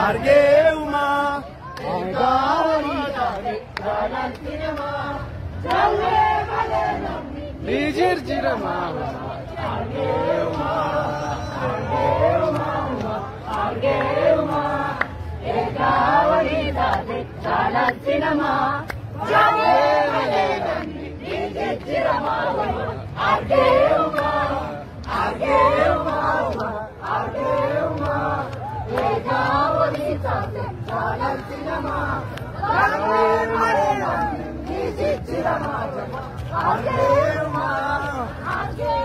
Argeuma Egaa taate jaalatti namaa Jawwee malee namni ni jirjirama Argeuma Argeuma Argeuma Egaa walii taate jaalatti namaa Jawwee malee namni ni jirjirama Argeuma Argeuma Argeuma Egaa walii taate jaalatti namaa Jawwee malee namni ni jirjirama Argeuma Argeuma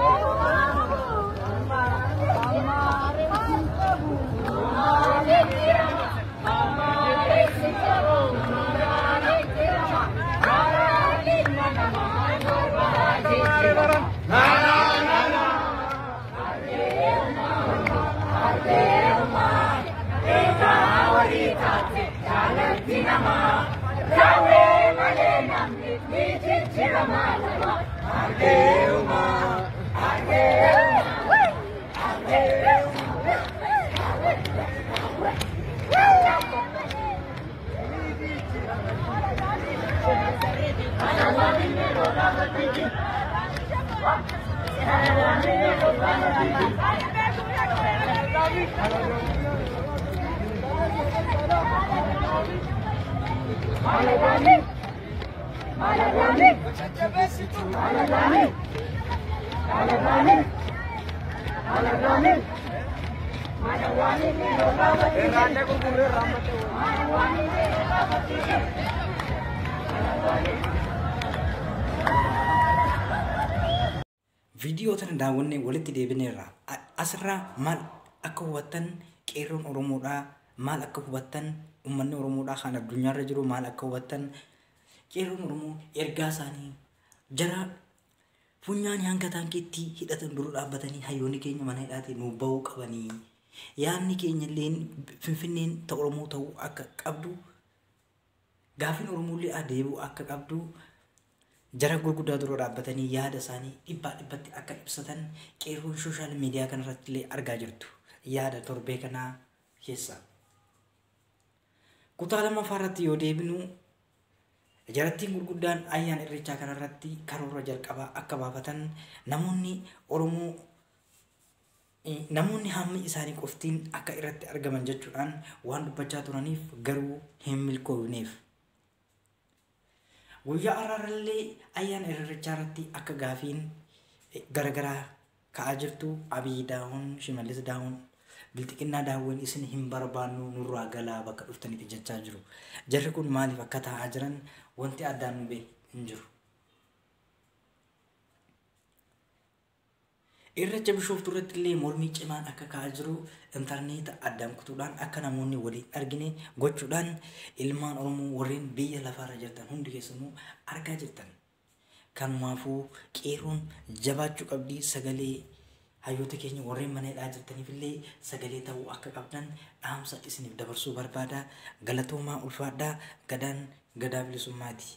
Viidiyoo tana daawwannee walitti deebineerra. Asirraa maal akka hubattan qeerroon Oromoodhaa, maal akka hubattan uummanni Oromoodhaa kan addunyaarra jiru maal akka hubattan qeerroon Oromoo ergaa isaanii jara funyaan hanga taankiitti hidhatan dura dhaabbatanii hayyoonni keenya mana hidhaatii nuu bahuu qabanii. Yaadni keenya illee Finfinneen ta Oromoo ta'uu akka qabdu gaafiin Oromoollee adeemuu akka qabdu jara gurguddaa dura dhaabbatanii yaada isaanii dhibbaa dhibbatti akka ibsatan qeerroon sooshaal miidiyaa kanarratti illee argaa jirtu. Yaada torbee kanaa keessa. Kutaa lammaffaa irratti yoo deebinu jarattiin gurguddaan ayyaana irreechaa kanarratti karoora jalqabaa akka baafatan namoonni Oromoo namoonni hammi isaanii qoftiin akka irratti argaman jechuudhaan waan dubbachaa turaniif garuu hin milkoofneef. Guyyaa har'aallee ayyaana irreechaa irratti akka gaafiin garagaraa ka'aa jirtu Abiy Daawun, Shimallis Daawun, Bilxiqinnaa Daawwan isin hin barbaannu nurraa galaa bakka dhuftanitti jechaa jiru. Jarri kun maaliif akka taa'aa jiran wanti addaan nu beeku hin jiru. Irreecha Bishooftuu irratti illee mormii cimaan akka ka'aa jiru intarneeta addaan kutuudhaan akka namoonni waliin argine gochuudhaan ilmaan Oromoo warreen biyya lafaarra jirtan hundi keessanuu argaa jirtan. Kanumaafuu qeerroon jabaachuu qabdi sagalee hayyoota keenya warreen mana hidhaa jirtaniif illee sagalee ta'uu akka qabdan dhaamsa isiniif dabarsuu barbaada. Galatoomaa ulfaadhaa gadaan gadaa bilisummaati.